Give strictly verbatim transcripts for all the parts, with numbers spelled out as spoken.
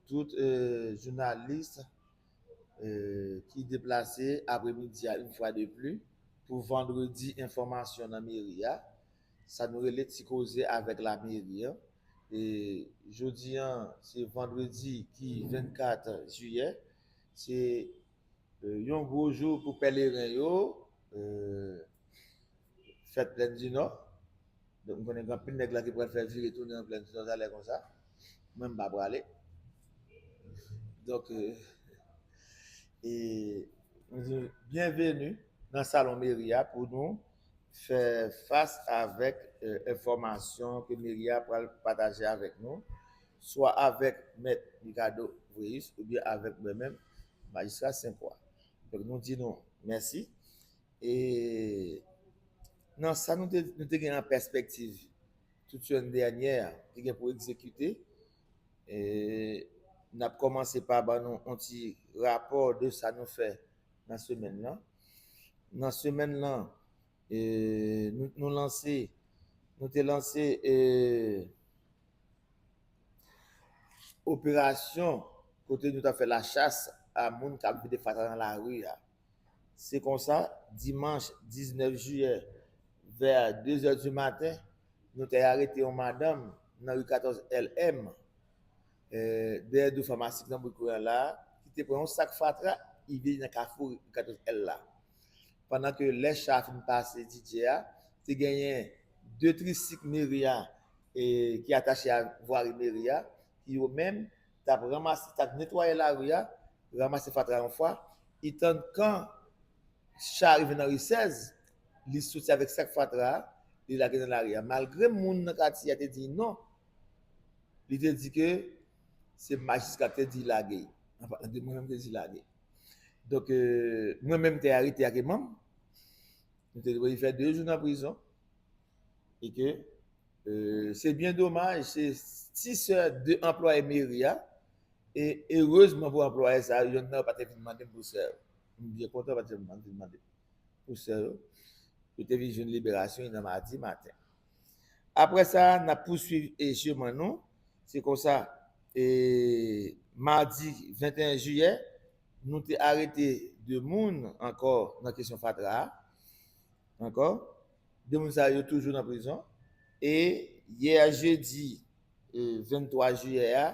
tout euh, jounalis euh, ki deplase apremidi a yon fwa de pli pou vandredi enfòmasyon nan meri a. Sa nou rele ti koze avèk lameri an. E jodi an, se vandredi ki vennkat jiyè. Se euh, yon gwo jou pou pèleren yo, euh, fèt Plèn di Nò. Donk, m konnen gen anpil nèg la ki pral fè vire tounen nan Plèn di Nò talè konsa. Mwen, m pa prale. Donk, euh, e, nou di byenveni nan salon meri a pou nou fè fas avèk euh, enfòmasyon ke meri a pral pataje avèk nou, swa avèk mèt Ricardo Vréus oubyen avèk mwen menm, majistra Senkwa. Donk, nou di nou mèsi. E nan sa nou te, nou te gen an pèspektiv tout semèn dènyè ki gen pou egzekite, e n ap kòmanse pa ban nou yon ti rapò de sa nou fè nan semèn nan. Nan semèn nan, e, nou, nou lanse, nou te lanse e, operasyon kote nou t ap fè lachas a moun k ap vide fatra nan lari a. Se konsa, dimanch diznèf jiyè, vè de zè di maten, nou te arete yon madanm nan ri katòz L M, eh, dèyè do famasik nan Bout Kouri an la, ki te pran yon sak fatra, li vide nan kafou ri katòz L la. Pandan ke lè cha a fin pase D J a, te genyen de trisik meri a, e, ki atache a vwari meri a, ki yo menm t ap ranmase, t ap netwaye lari a, ranmase fatra yon fwa, itann kan cha a rive nan ri sèz, li soti avèk sak fatra a, li lage nan lari a. Malgre moun nan katye a te di non, li te di ke se majistra ki te di lage. Anfen, mwen menm te di lage. Donk, euh, mwen menm te arete ak manm. Nou te dwe fè de jou nan prizon. E ke, euh, se byen domaj, se ti sè de anplwaye meri a. E erezman pou anplwaye sa yo, yonn nan yo pa te vin mande m pou sè yo. M byen kontan yo pa te vin mande m pou sè yo. Yo te vin jwenn liberasyon yo nan madi maten. Apre sa, n ap pouswiv e chemen nou. Se konsa, e madi venteyen jiyè, nou te arete de moun ankò nan kesyon fatra a. Ankò, de moun sa yo toujou nan prizon. E yè jedi, e, venntwa jiyè a,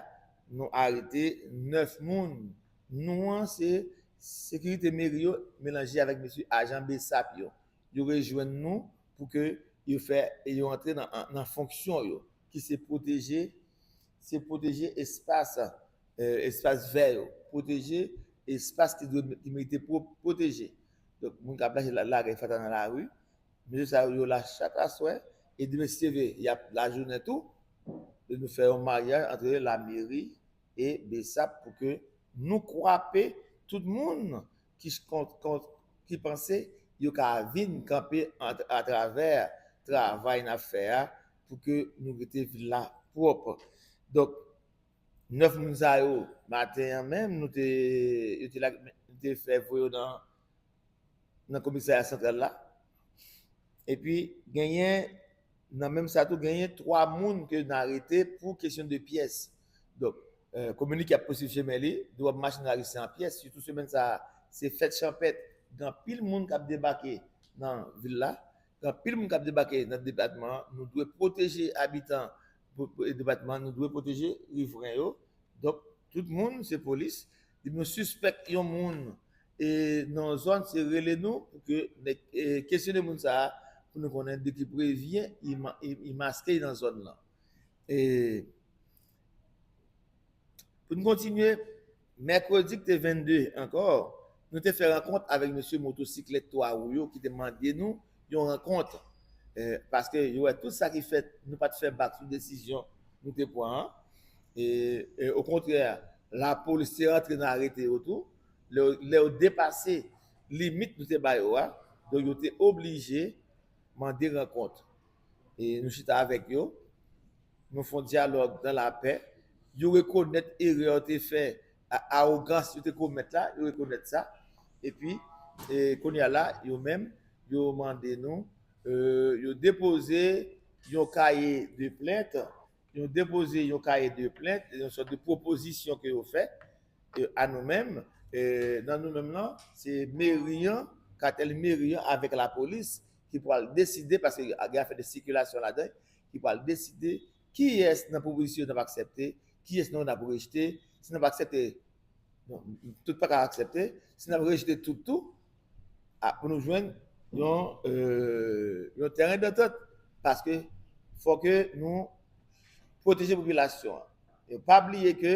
nou arete nèf moun. Nou an, se sekirite meri yo melanje avèk mesye ajan besap yo. Yo rejwenn nou pou ke yo fè, yo antre nan, nan fonksyon yo, ki se pwoteje, se pwoteje espas, eh, espas vè yo, pwoteje espas ki dwe, ki merite pwo-, pwoteje. Donk, moun k ap lage, lage fatra nan lari, mesye sa yo la chak aswè, e demen si Dye vle, y ap lajounen tou, e nou fè yon maryaj antre lameri e besap pou ke nou kwape tout moun ki, ki panse yo ka vin kanpe atravè travay n ap fè a pou ke nou rete vil la pwòp. Donk, nèf moun sa yo, maten an menm, nou te, yo te la, nou te fè voye yo nan nan komisarya santral la. Epi, genyen, nan menm sa tou, genyen twa moun ke n arete pou kesyon de pyès. Donk, eh, kominike ap pouswiv chemen li, dwòb machin lari se an pyès, sitou semèn sa a, se fèt chanpèt, gen anpil moun k ap debake nan vil la, gen anpil moun k ap debake nan depatman an, nou dwe pwoteje abitan depatman an, nou dwe pwoteje rivren yo. Donk, tout moun, se polis. Depi nou sispèk yon moun e nan yon zòn, se rele nou pou ke nèg, e, kesyone moun sa a, pou nou konnen de ki pwevyen li, li maske nan zòn nan. E pou n kontinye, mèkredi ki te vennde ankò, nou te fè rankont avèk mesye motosiklèt twa wou yo ki te mande nou yon rankont, e, paske yo wè tout sa ki fèt, nou pa t fè bak sou desizyon nou te pran an. E, e okontrè, lapolis te rantre nan arete yo tou. Lè, lè yo depase limit nou te ba yo a, donk yo te oblije mande rankont. E nou chita avèk yo, nou fè yon dyalòg nan lapè. Yo rekonèt erè yo te fè, a, awogans yo te komèt la, yo rekonèt sa. Epi, e, kounye a la, yo menm, yo mande nou, e, yo depoze yon kaye de plent yo depoze yon kaye de plent, yon sòt de pwopozisyon ke yo fè, e, a nou menm, e, nan nou menm lan, se meri an, katèl meri an avèk lapolis ki pral deside, paske gen afè de sikilasyon ladan, ki pral deside kiyès nan pwopozisyon yo n ap aksepte, kiyès nan yo n ap rejte. Si n ap aksepte, bon, tout pa ka aksepte, si n ap rejte tout tou, a, pou nou jwenn yon, e, yon tèren dantant, paske fò ke nou pwoteje popilasyon an. E pa bliye ke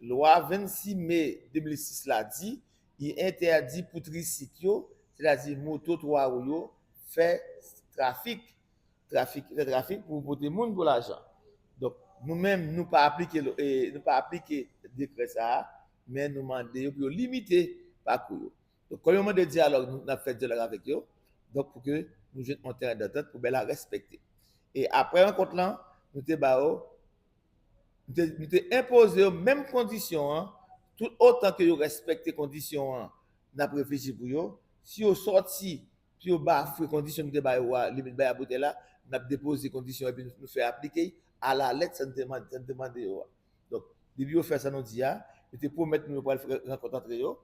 lwa vennsis me de mil sis la di, li entèdi pou trisit yo, sètadi moto twa wou yo, fè trafik, trafik, fè trafik pou pote moun pou lajan. Donk, nou menm, nou pa aplike, e, nou pa aplike dekrè sa a, men nou mande yo pou yo limite pakou yo. Donk, kòm yo mande dyalòg, nou, n ap fè dyalòg avèk yo. Donk, pou ke nou jwenn yon tèren dantant pou bagay la respekte. E apre rankont lan, nou te ba yo, nou te, nou te enpoze yo menm kondisyon an, tout otan ke yo respekte kondisyon an, n ap reflechi pou yo. Si yo sòti, si yo bafwe kondisyon nou te ba yo a, limit bagay a boutèy la, n ap depoze kondisyon epi nou, nou fè aplike a la lèt sa nou te mande, sa nou te mande yo a. Donk, depi yo fè sa nou di a, yo te pwomèt nou yo pral fè rankont antre yo,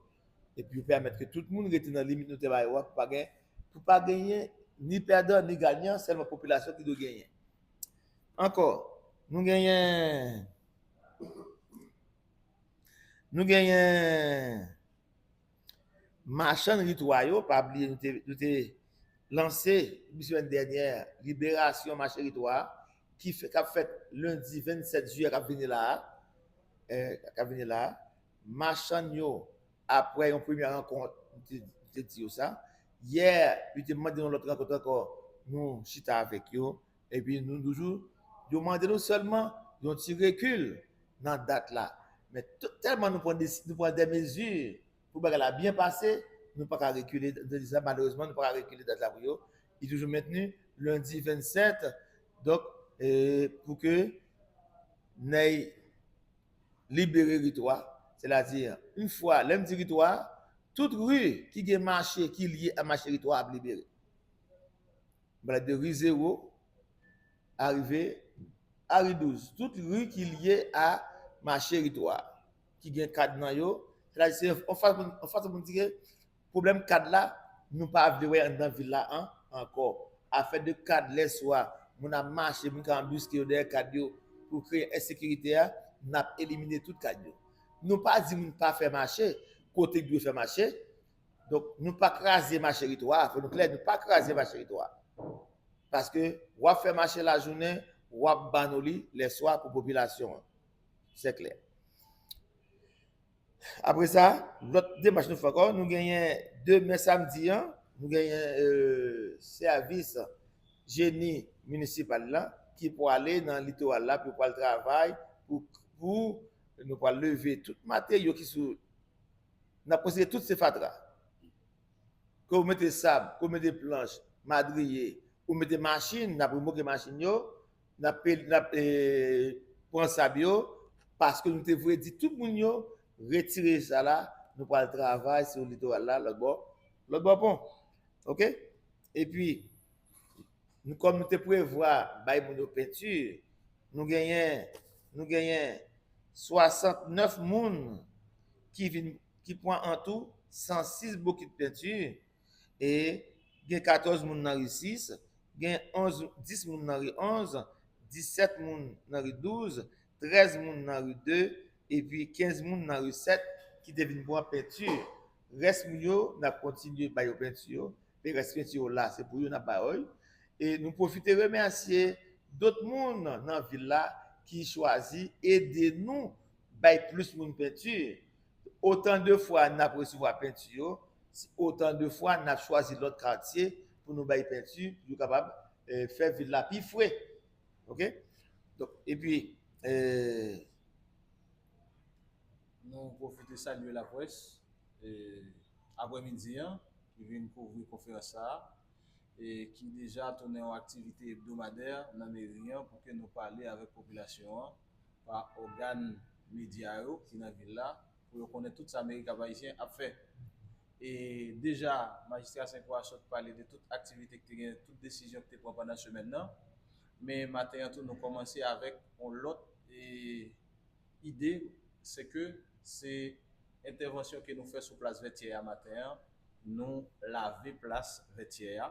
epi yo pèmèt ke tout moun rete nan limit nou te ba yo a pou pa gen, pou pa genyen ni pèdan ni ganyan, sèlman popilasyon ki dwe genyen. Ankò, nou genyen, nou genyen machann ritwa yo, pa bliye nou te, nou te lanse depi semèn dènyè liberasyon mache ritwa ki fè, k ap fèt lendi vennsèt jiyè k ap vini la a, e, k ap vini la a. Machann yo, apre yon premye rankont, nou te, nou te di yo sa. Yè, yo te mande yon lòt rankont ankò, nou chita avèk yo. Epi nou toujou, yo mande nou sèlman yon ti rekil nan dat la. Men tout, tèlman nou pran de, nou pran de mezi pou bagay la byen pase, nou pa ka rekile, nou te di sa, malerezman, nou pa ka rekile dat la pou yo. Li toujou mentni lendi vennsèt. Donk, e, pou ke nèy libere ritwa, sètadi, yon fwa, lè m di ritwa, tout ri ki gen mache, ki lye a mache ritwa ap libere. M pale de ri zewo, arive a ri douz. Tout ri ki lye a mache ritwa, ki gen kad nan yo, sètadi se yon fason, yon fason pou n di ke pwoblèm kad la, nou pa vle wè anndan vil la an, ankò. Afè de kad lèswa, moun ap mache, moun ka anbiske yo dèyè kad yo pou kreye ensekirite a, n ap elimine tout kad yo. Nou pa di moun pa fè mache, kote k dwe fè mache. Donk, nou pa kraze mache ritwa, fò nou klè, nou pa kraze mache ritwa. Paske w ap fè mache lajounen, w ap ban nou li lèswa pou popilasyon an. Se klè. Apre sa, lòt demach nou fè ankò, nou genyen demen samdi an, nou genyen, e, sèvis jeni minisipal la ki pwale nan litoral la, pou pral travay, pou, pou nou pral leve tout materyo ki sou, n ap konsidere tout se fatra. Ke w mete sab, ke w mete planch, madriye, ou mete machin, n ap remoke machin yo, n ap, n ap, e, pran sab yo, paske nou te voye di tout moun yo, retire sa la, nou pral travay sou litoral la, lòt bò, lòt bò pon. Oke? Epi, nou, kòm nou te prevwa bay moun yo penti, nou genyen, nou genyen swasantnèf moun ki vin, ki pran an tou san sis bokit penti, e gen katòz moun nan ri sis, gen onz, dis moun nan ri onz, disèt moun nan ri douz, trèz moun nan ri de, epi kenz moun nan ri sèt ki te vin pran penti. Rès moun yo, n ap kontinye ba yo penti yo, men rès penti yo la, se pou yo n ap ba yo. E nou pwofite remèsye dòt moun nan vil la ki chwazi ede nou bay plis moun penti. Otan de fwa n ap resevwa penti yo, otan de fwa n ap chwazi lòt katye pou nou bay penti, pou yo kapab, e, fè vil la pi fre. Oke? Donk, epi, e, nou pwofite salye laprès, e, aprèmidi an, ki vin kouvri konferans sa a, e ki deja tounen yon aktivite ebdomadè nan meri an pou ke nou pale avèk popilasyon an pa ògàn medya yo ki nan vil la, pou yo konnen tout sa meri Kap Ayisyen ap fè. E deja, majistra Senkwa sot pale de tout aktivite ki te gen, tout desizyon ki te pran pandan semèn nan. Men maten an tou, nou kòmanse avèk yon lòt e, ide, se ke se entèvansyon ke nou fè sou plas Vètyè a maten an, nou lave plas Vètyè a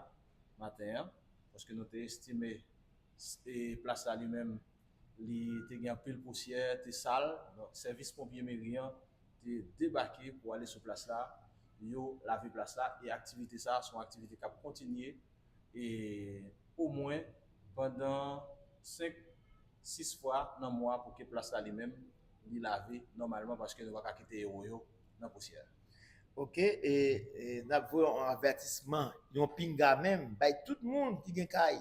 maten an, paske nou te estime e, plas la li menm, li te gen anpil pousyè, te sal. Donk, sèvis ponpye meri an te debake pou ale sou plas la, yo lave plas la, e aktivite sa a se yon aktivite k ap kontinye e omwen pandan senk, sis fwa nan mwa pou ke plas la li menm li lave nòmalman, paske nou pa ka kite ewo yo nan pousyè. Ok, e, e n ap voye yon avètisman, yon pinga menm, bay tout moun ki gen kay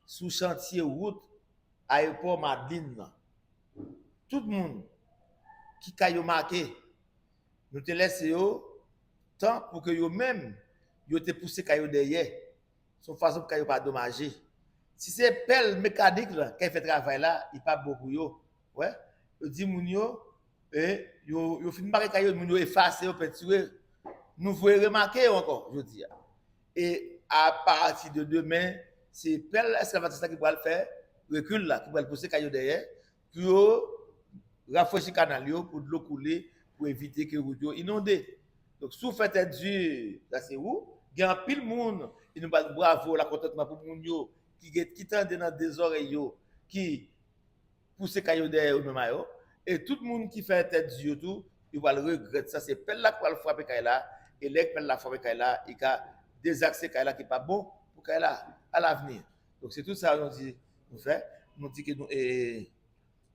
sou chantye wout ayewopò Madlin nan. Tout moun ki kay yo make, nou te lèse yo tan pou ke yo menm, yo te pouse kay yo dèyè. Se yon fason pou kay yo pa domaje. Si se pèl mekanik lan k ap fè travay la, li pa bon pou yo. Wè, yo di moun yo, e, yo, yo fin make kay yo, moun yo efase yo, pentire. Nou voye remake yo ankò, jodi a. E apati de demen, se pèl eskavatis la ki pral fè rekil la, ki pral pouse kay yo dèyè, pou yo rafrechi kanal yo, pou dlo koule, pou evite ke wout yo inonde. Donk, si w fè tèt di, sa se ou, gen anpil moun, e nou ba l bravo, lakontantman pou moun yo, ki, ki tande nan de zòrèy yo, ki pouse kay yo dèyè yo menm a yo. E tout moun ki fè tèt di yo tou, yo pral regrèt sa. Se pèl la k pral frape kay la, e lè pèl la frape kay la, li ka dezakse kay la ki pa bon pou kay la alavni. Donk se tout sa nou di nou fè. Nou di ke nou e,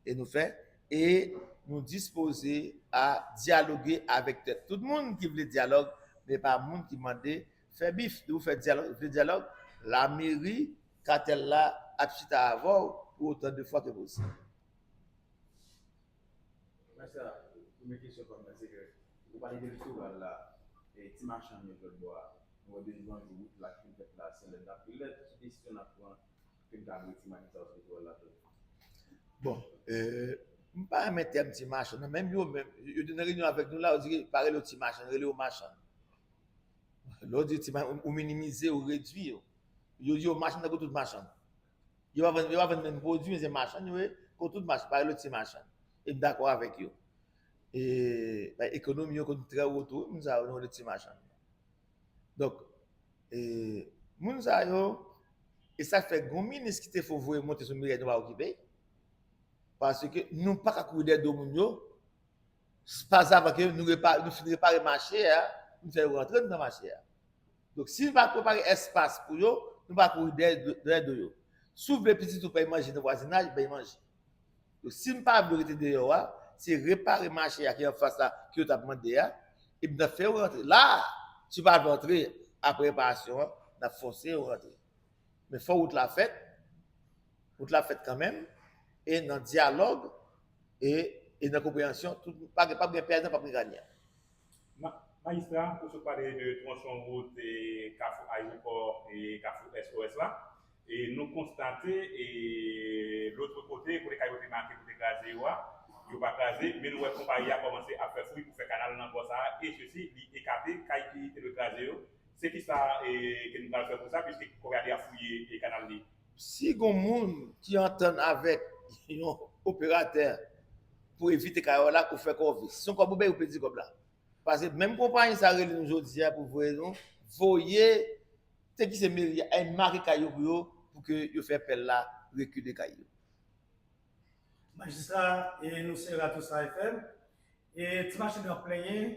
e nou fè. E nou dispoze a dyaloge avèk tèt. Tout moun ki vle dyalòg, men pa moun ki mande fè bif. Depi w fè dyalòg, vle dyalòg, lameri, katèl la ap chita avè w pou otan de fwa ke posib. Mèsi. Premye kesyon pa m nan se ke ou pale de litoral la, e ti machann yo lòt bò a, nou wè de jou an jou wout la ki vin fèt la se lèd anpil lèd. Ki desizyon n ap pran ke n ka abouti majistra yo sou litoral la tou? Bon, e, m pa renmen tèm ti machann nan, menm yo menm, yo te nan reyinyon avèk nou la, yo di pa rele yo ti machann, rele yo machann. Lè w di ti machann, ou minimize, ou redui yo. Yo di yo machann tankou tout machann. Yo pa vann, yo pa vann menm pwodui, men se machann yo ye, kon tout machann, pa rele yo ti machann. E m dakò avèk yo. E ekonomi yo konn trè wo tou, moun sa yo nou rele ti machann. Donk, e, moun sa yo, e sa k fè gon minis ki te fo voye monte sou meri a nou pa okipe, paske nou pa ka kouri dèyè do moun yo, pa avan ke nou, repa, nou fin repare mache a, nou fè yo rantre nan mache a. Donk, si nou pa prepare espas pou yo, nou pa kouri dèyè, dèyè do yo. Si w vle pitit ou bay manje nan vwazinaj, bay manje. Donk, si m pa vle rete deyò a, se repare mache a ki anfas la, ke yo t ap mande a, epi n ap fè yo rantre. La, si yo pa vle rantre, apre reparasyon an, n ap fòse yo rantre. Men fò wout la fèt, wout la fèt kanmenm, e nan dyalòg, e, e nan konpreyansyon, tout, pa, p ap gen pèdan, p ap gen ganyan. Majistra, ou sot pale de twonson wout e Kafou Ayewopò e Kafou S O S la. E nou konstate e lòt kote, kote kay yo te make pou te kraze yo a, yo pa kraze, men nou wè konpayi a kòmanse ap fè fouy pou fè kanal nan bò sa a, e sesi, li ekate kay ki te dwe kraze yo. Se kisa e, ke nou pral fè pou sa, piske konpayi a deja fouye e kanal li? Si gon moun ki antann avèk yon operatè pou evite kay la, ou fè kòve. Si se yon kòb ou bay, ou pèdi kòb la. Paske menm konpayi sa rele nou jodi a pou voye nou, voye te ki se meri a, al make kay yo pou yo, pou ke yo fè pèl la rekile kay yo. Majistra, e nou se Radyo Sahara F M, e ti machann yo ap plenyen,